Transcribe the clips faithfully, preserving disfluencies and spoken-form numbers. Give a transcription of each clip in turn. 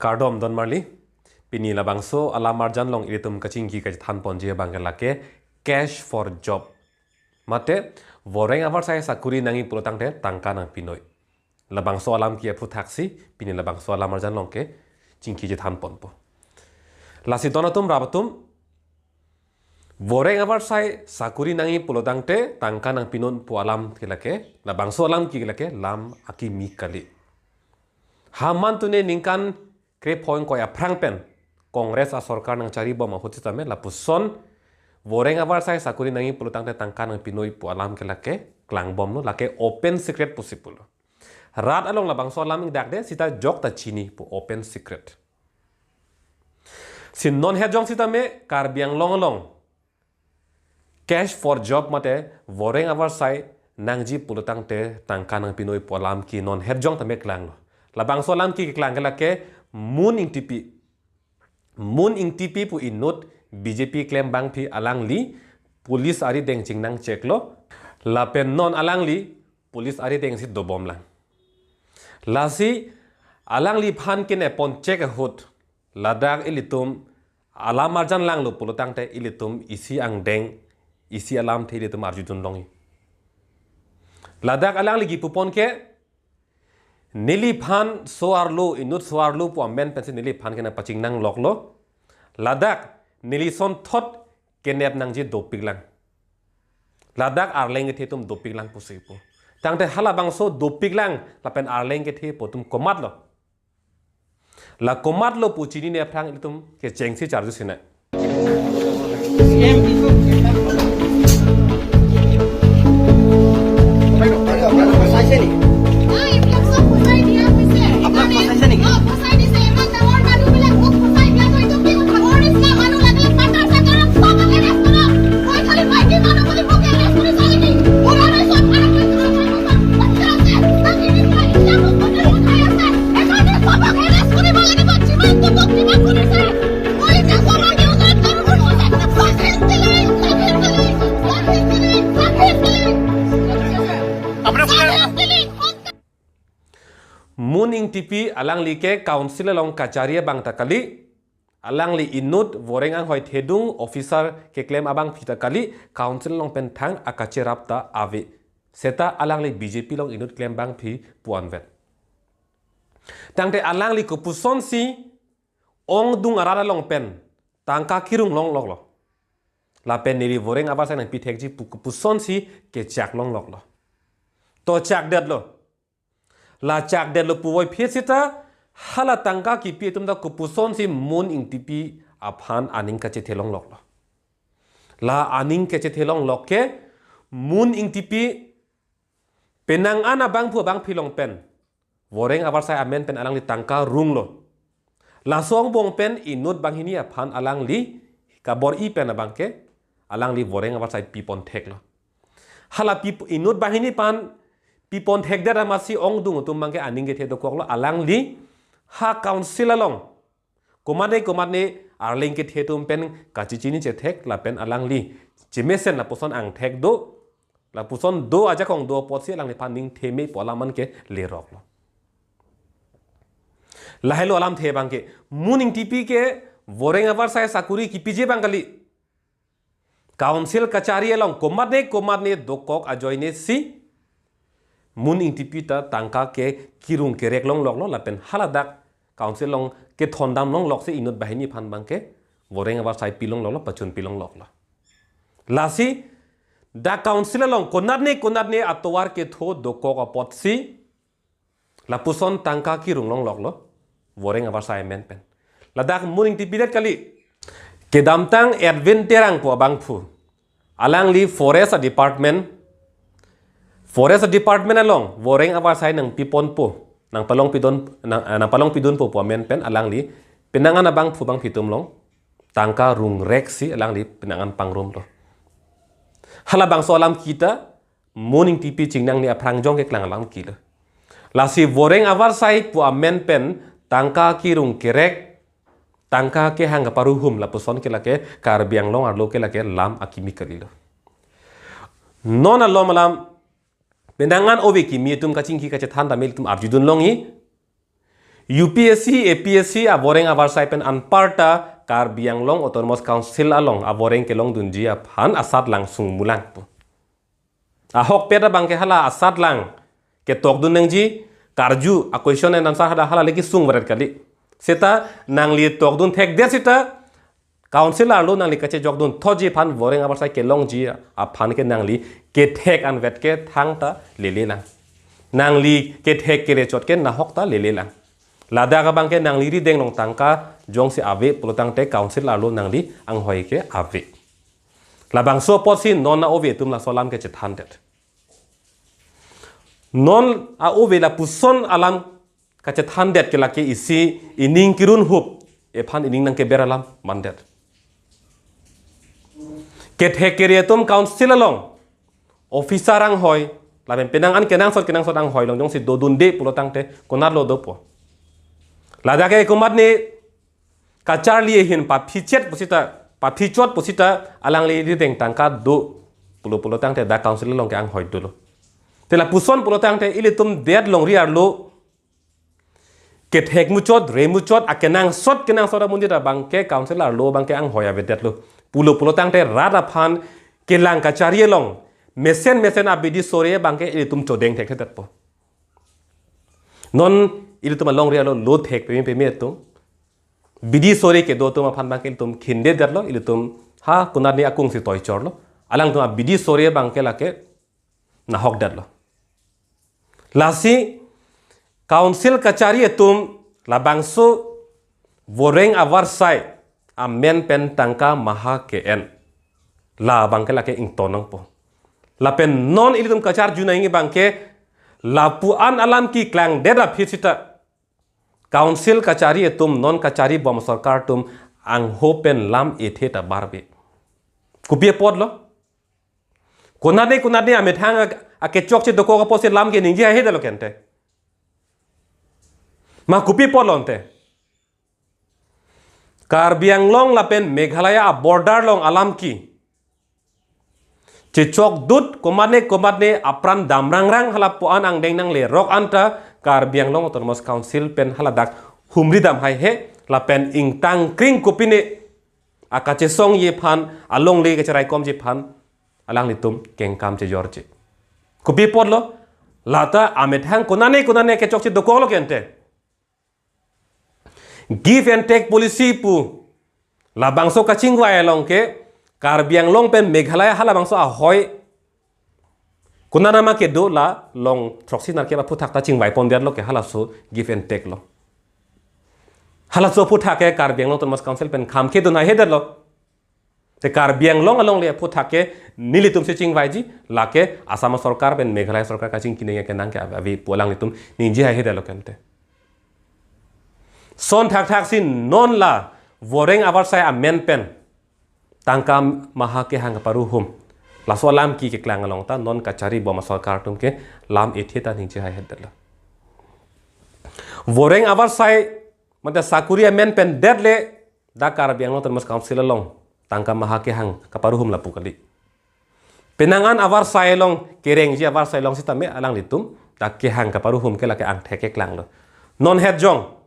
Kardom don marli, pini labangso alam arjan along ilitum kachingki kachethan ponji abang ke lake cash for job. Mate, voreng avarsai sakuri nangji pulotangte tangka nangpinoi. Labangso alam ke aphuthak si, pini labangso alam arjan along ke chingki chethan ponpo. Lasi don atum rap atum, voreng avarsai sakuri nangji pulotangte tangka nangpinon pu alam ke lake, labangso alam ke lake lam akimi kali. Haman tune ningkan krephongkoi aphrang pen Congress asorkar nangcharibom ahut sitame lapuson voreng avarsai sakuri nangji pulotangte tangka nangpinoi pu alam ke lake klangbomlo, lake open secret pusi pulo. Rat along labangso alam ingdakde sita jok ta chini pu open secret. Si non het jong sitame Karbi Anglong along cash for job mate voreng avarsai nangji pulotangte tangka nangpinoi pu alam ke non het jong tame klanglo. Labangso alam ke keklang ke lake Mun Ingtipi. Mun Ingtipi pu inut B J P klembangpi alangli police arideng chingnang cheklo. Lapen non alangli police arideng si dobomlang. Lasi alangliphan kenep pon chek ahut, ladak ilitum alam arjan langlo pulotangte ilitum isi angdeng, isi alamthe ilitum arjudun longji. Ladak alangli kipu pon ke, neliphan so-arlo, inut so-arlo pu amen pensi neliphan kenep pachingnang loklo. Ladak neli sonthot kenep nangji dopiklang. Ladak arleng kethe atum dopiklang pusi pu. Tangte halabangso dopiklang lapen arleng kethe pu atum komatlo. La komatlo pu chinine aphrang ilitum kechengsi charju sinai. Mun Ingtipi alangli ke council along kachari abang ta kali, alangli inut voreng anghoi thedung officer keklem abangpi ta kali, council along pen thang akacherap ta ave. Seta alangli B J P along inut klembangpi pu anvet. Tangte alangli kopusonsi ongdung arat along pen tangka kirung longloklo. Lapen neli voreng avarsai nangpi thekji pu kopusonsi kechak longloklo. To chakdetlo. La chakdetlo puvoiphit sita hala tangka kipi atum ta kopusonsi Mun Ingtipi aphan aning kachethe longloklo. La aning kachethe longlok ke Mun Ingtipi penang an abangphu abangpi along pen voreng avarsai amen pen alangli tangka runglo. Laso angbong pen inut banghini aphan alangli kabor-i pen abang ke alangli voreng avarsai pipon theklo. Hala pi inut banghini aphan pipon thekdet amatsi ongdung atum abang ke aning kethe dokoklo, alangli ha council along komatne komatne arleng kethe atum pen kachichini chethek lapen alangli chemesen lapuson angthek do, lapuson do ajakong do apotsi alangliphan ning theme pu alam an ke leroklo. Lahelo alamthe abang ke, Mun Ingtipi ke voreng avarsai sakuri kipiji abang kali. Council kachari along komatne komatne dokok ajoine si Mun Ingtipi ta tangka ke kirung kerek longloklo lapen haladak council along kethondam longlok si inut banghini aphan abang ke voreng avarsai pi longloklo, pachun pi longloklo. Lasi dak council along konatne konatne atovar ketho dokok apotsi lapuson tangka kirung longloklo voreng avarsai amen pen. Ladak Mun Ingtipi det kali. Kedamtang Edwin Terang pu abangphu, alangli forest department, forest department along voreng avarsai nangpiponpo, nangpalongpidun, nang, eh, nangpalongpidunpo pu amen pen alangli penang an abangphu abangphi atum along tangka rungreksi alangli penang an pangrumlo. Halabangso alam kita Mun Ingtipi chingnangne aphrang jong keklang alam kilo. Lasi voreng avarsai pu amen pen tangka kirung kerek, tangka kehang kaparuhum lapuson ke lake Karbi Anglong arlo ke lake lam akimi kalilo. Non alom alam penang an ove kimi atum kachingki kachethan ta ilitum arjudun longji. U P S C, A P S C avoreng avarsai pen anparta Karbi Anglong Autonomous Council along avoreng kelongdunji aphan asatlang sungmulang pu. Ahokpet abangke hala asatlang ketokdun nangji, karju a question and answer hada hala leki sungvaret kali. Seta nangli tokdun thekdet seta council arlo nangli kachejokdun thotji aphan voreng avarsai kelongji aphan ke nangli kethek anvet ke thangta lelelang. Nangli kethek kerechot ke nahokta lelelang. Ladak abangke nangli rideng along tangka jongsi ave pulotangte council arlo nangli anghoi ke ave. Labangso apotsi non a-ove atum laso alam kachethandet. Non a-ove lapuson alam kachethandet ke lake isi ining kirun hup ephan ining nangkeber alam mandet. Kethek kere atum council along officer anghoi, lapen penang an kenangsot kenangsot anghoi along jongsi dodunde pulotangte konatlo dopo. Ladak ke komatne kacharli ahin paphichet pusita, paphichot pusita alangli rideng tangka do pulo pulotangte dak council along ke anghoi dolo. Te lapuson pulotangte ilitum det longri arlo kethek muchot, re muchot, akenangsot kenangsot amonit abangke council arlo abangke anghoi avedetlo. Pulo pulotangte rat aphan kelang kachari along mesen mesen abidi sore abangke ilitum chodeng thekthedetpo. Non ilitum alongri arlo lo thek peme peme atum bidi sore kedo atum aphan abangke ilitum khindedetlo, ilitum ha konatne akung si toichorlo. Alangtum abidi sore abangke lake nahokdetlo. Lasi council kachari atum labangso voreng avarsai amen pen tangka maha ke-en, labangke lake ington nangpo. Lapen non ilitum kacharju nangji abangke lapu-an alam keklangdet aphi sita council kachari atum non kachari bom sorkar atum angho pen lam ethe ta barbe. Kopi apotlo? Konatne konatne amethang ak-, akechokche dokok apotsi lam ke ningje hahedetlo kente. Ma kopi apotlo ante? Karbi Anglong lapen Meghalaya a-border along alam ke chechokdut komatne komatne apran damrangrang halapu-an angdeng nanglerok anta Karbi Anglong Autonomous Council pen haladak humri dam haihe lapen ingtang kring kopine akachesongji aphan alongle kacheraikomji aphan alanglitum kengkam chejorje. Kopi apotlo? Lata amethang konatne konatne kechokche dokoklo kente. Give and take policy pu labangso kachingvai along ke Karbi Anglong pen Meghalaya halabangso ahoi konatnama kedo la long throksi nerkep aphuthak ta chingvaipondetlo ke halaso give and take lo. Halaso aphuthak ke Karbi Anglong Autonomous Council pen kham kedun hahedetlo. Te Karbi Anglong alongle aphuthak ke nelitum si chingvaiji, lake Assam sorkar pen Meghalaya sorkar kachingki nangji akenang ke ave pu alanglitum ningje hahedetlo kente. Son thakthak si non la voreng avarsai amen pen tangka maha kehang kaparuhum laso alam ke keklang along ta non kachari bom sorkar atum ke lam ethe ta ningje hahedetlo. Voreng avarsai mate sakuri amen pen detle dak Karbi Anglong Autonomous Council along tangka maha kehang kaparuhum lapu kali. Penang an avarsai along kerengji avarsai along sitame alanglitum dak kehang kaparuhum ke lake angthek keklanglo. Non het jong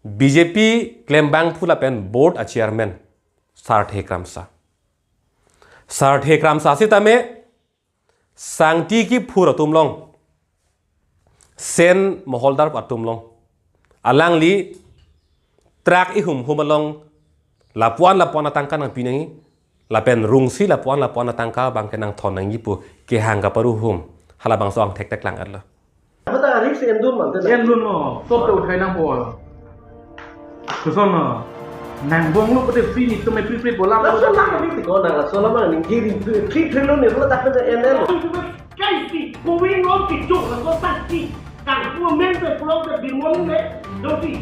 B J P klembangphu lapen board a-chairman Sarthe Kramsa. Sarthe Kramsa sitame sangti kiphur atum along, Sen Moholdar atum along, alangli truck ihum hum along lapu-an lapu-an atangka nangpi nangji, lapen rungsi lapu-an lapu-an atangka abangke nangthon nangji pu kehang kaparuhum halabangso angthek theklang etlo. Mata risk endun mante na. Endunlo, top to uthai nangpo. Koson lo. Nangbonglo pute free ni tumai free free bola. Laso lang ni tiko na, laso lang ni giri free free lo ni lo tak pen en en lo. Kaisi, going on to joke, laso tak si. Kang ku men pe pulang pe bimon le, dosi.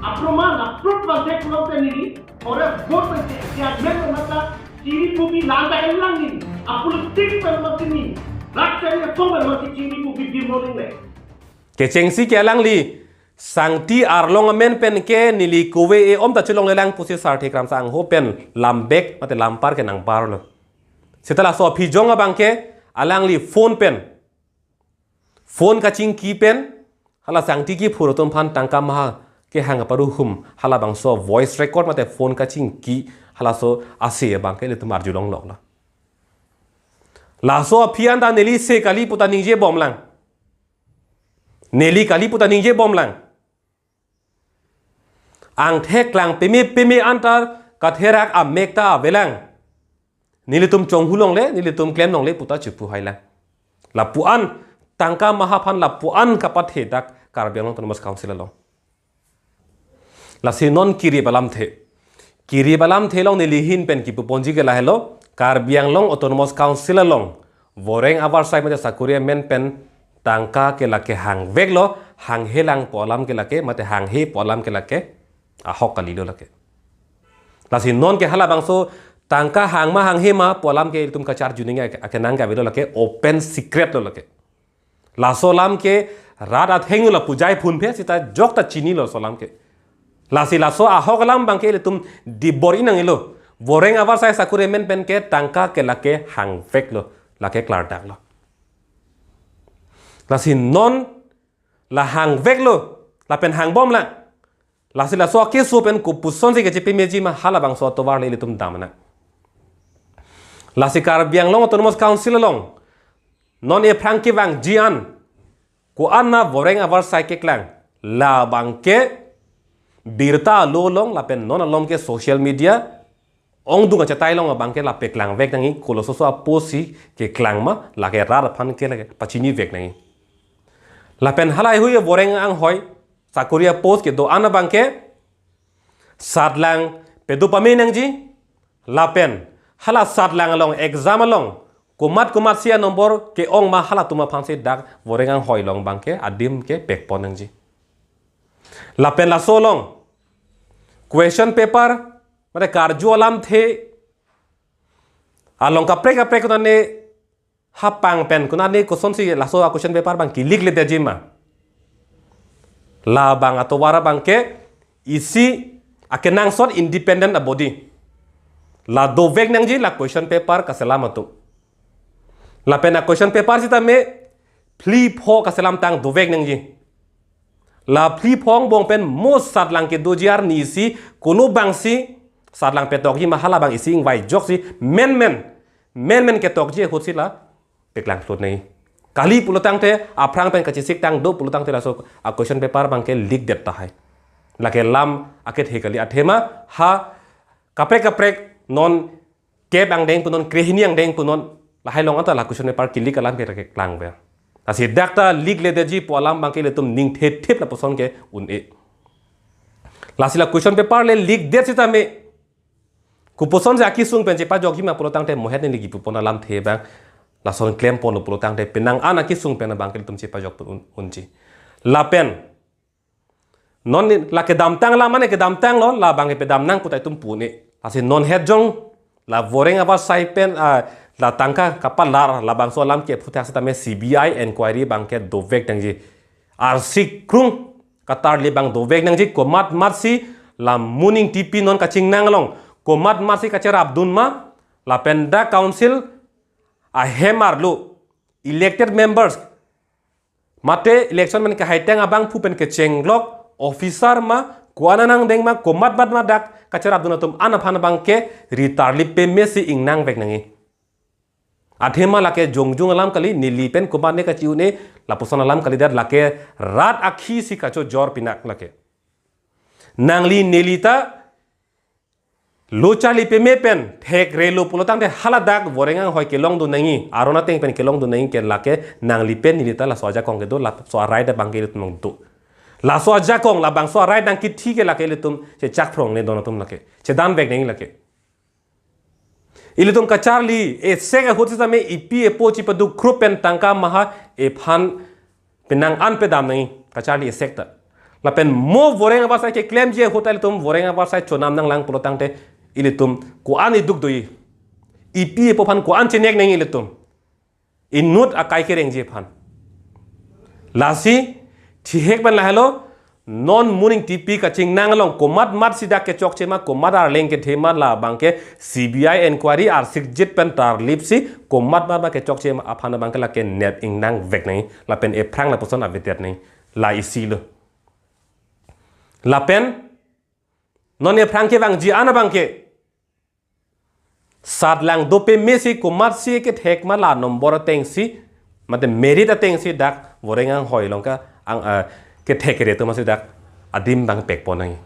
Aproman, aprut mante pulang pe nili. Ore vote pen si, si agmen mata, chiri pubi landa elang ni. Apolitik pen mati ni. Rak pen ni song pen mati chiri pubi bimon le. Kechengsi ke alangli, sangti arlong amen pen ke neli kove-e om ta chelonglelang pusi Sarthe Kramsa angho pen lambek mate lampar ke nangbarlo. Seta laso aphi jong abangke alangli phone pen, phone kachingki pen, hala sangti kiphur atum aphan tangka maha kehang aparu hum, halabangso voice record mate phone kachingki, halaso ase abangke ilitum arjulong loklo. Laso aphi anta neli se kali puta ningjebomlang. Neli kali puta ningjebomlang. Angthek klang peme peme anta katherak amek ta avelang. Nelitum chonghulongle, nelitum klemlongle puta chipuhailang. Lapu-an tangka maha aphan lapu-an kapathedak Karbi Anglong Autonomous Council along. Lasi non kirip alamthe. Kirip alamthe along neli ahin pen kipuponji ke lahelo, Karbi Anglong Autonomous Council along voreng avarsai mate sakori amen pen tangka ke lake hangveklo, hanghelang pu alam ke lake, mate hanghe pu alam ke lake ahok kalilo lake. Lasi non ke halabangso tangka hangma hanghe ma pu alam ke ilitum kacharju nangji ake, akenang ke avelo lake, open secret lo lake. Laso alam ke rat athengno lapu jai phunphe seta jokta chinilo laso alam ke. Lasi laso ahok alam abangke ilitum dibor-i nanglo. Voreng avarsai sakori amen pen ke tangka ke lake hangveklo, lake klardaklo. Lasi non la hangveklo, lapen hangbomlang. Lasi laso akeso pen kopusonsi kachepameji ma, halabangso atovar le ilitum damnang. Lasi Karbi Anglong Autonomous Council along non ephrang kevangji an, ko-an ma voreng avarsai keklang, labangke birta alo along lapen non along ke social media ongdung achetai along abangke la peklangvek nangji, kolososo a-post si keklang ma, lake rat aphan ke lake pachinivek nangji. Lapen halaheihui voreng anghoi sakori a-post kedo-an abangke satlang pedo pame nangji, lapen hala satlang along, exam along komat komatsi a-number ke-ong ma, halatum aphansi dak voreng anghoi along abangke adim ke pekpon nangji. Lapen laso along question paper, mate karju alamthe along kaprek kaprek konane hapang pen konane kosonsi laso a-question paper abang kilik ledetji ma, labang atovar abangke isi akenangsot independent a-body, la dovek nangji la question paper kaselam atum. Lapen a-question paper sitame phli pho kaselam tang dovek nangji. La phli pho angbong pen mo satlang kedoji arnisi, kolo abangsi satlang petokji ma, halabang isi ingvai ajoksi menmen, menmen ketokji ahutsi la peklanglut nangji. Kali pulotangte, aphrang pen kachesik tang do pulotangte laso a-question paper abangke leak det tahai. Lake lam akethe kali, athema ha kaprek kaprek non kep angdeng punon, krehini angdeng punon, lahai along anta la question paper ke-leak alam ke keklangver. Lasi dak ta leak ledetji pu alam abangke ilitum ning thethip lapuson ke un-e. Lasi la question paper le leak det sitame, kopuson si akesung pen chepajokji ma pulotangte mohet neli kipupon alamthe abang lason klemponlo pulotangte penang an akesung pen abangke ilitum chepajok pon un-, unji. Lapen non ni la kedamtang alam mane kedamtanglo, labang kepedam nang pu ta itum pu un-e. Lasi non het jong la voreng avarsai pen, ah, la tangka kapalar, labangso alam ke aphuthak sitame C B I inquiry abangke dovek nangji. Arsik krung katarlip abang dovek nangji, komat matsi la Moon Engtipi non kachingnang along komat matsi kacherapdun ma, lapen dak council ahem arlo elected members mate election pen kahaiteng abangphu pen kechenglok officer ma, ko-an anangdeng ma, komat mat ma dak kacherapdun atum an aphan abangke ri tarlip pemesi ingnangvek nangji. Athema lake jongjung alam kali, neli pen komatne kachi un-e lapuson alam kalidet, lake rat akhisi kachojor pinak lake. Nangli neli ta lo charli peme pen thekrelo pulotangte haladak voreng anghoi kelongdun nangji, aron ateng pen kelongdun nangji ke lake nangli pen neli ta laso ajakong kedo, laso a-right abangke ilitum do. Laso ajakong labangso a-right nangkithi ke lake ilitum chechakphrong ne don atum lake, chedanvek nangji lake. Ilitum kacharli esek ahut sitame epi epo chepaduk krup pen tangka maha ephan penang an pedam nangji, kacharli esek ta. Lapen mo voreng avarsai keklemji ahut ilitum voreng avarsai chonam nanglang pulotangte ilitum ko-an iduk doji, epi epo aphan ko-an chenek nangji ilitum inut akai kerengji aphan. Lasi thihek pen lahelo, non Moon Engtipi kachingnang along komat matsi dak kechokche ma, komat arleng kethe ma, labangke C B I inquiry arsikjit pen tarlipsi komat mat ma kechokche ma aphan abangke lake nep ingnangvek nangji, lapen ephrang lapuson avedet nangji. La isi lo. Lapen non aphrang kevangji an abang ke sat lang dopeme si komatsi kethek ma la nombor atengsi, mate merit atengsi dak voreng anghoi along ke ang, eh, kethek kere atum si dak adim abang pekpon nangji.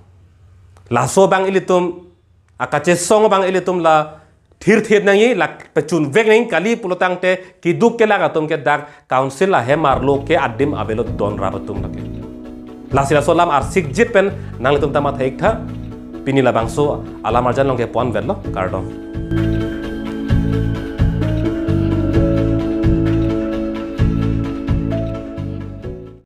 Laso abang ilitum akachesong abang ilitum la thirthir nangji, la pachunvek nangji kali pulotangte keduk kelak atum ke dak council ahem arlo ke adim avelo donrap atum lake. Lasi laso alam arsikjit pen nanglitum ta matha-ik tha. Pini labangso alam arjan along ke ponvetlo, kardom.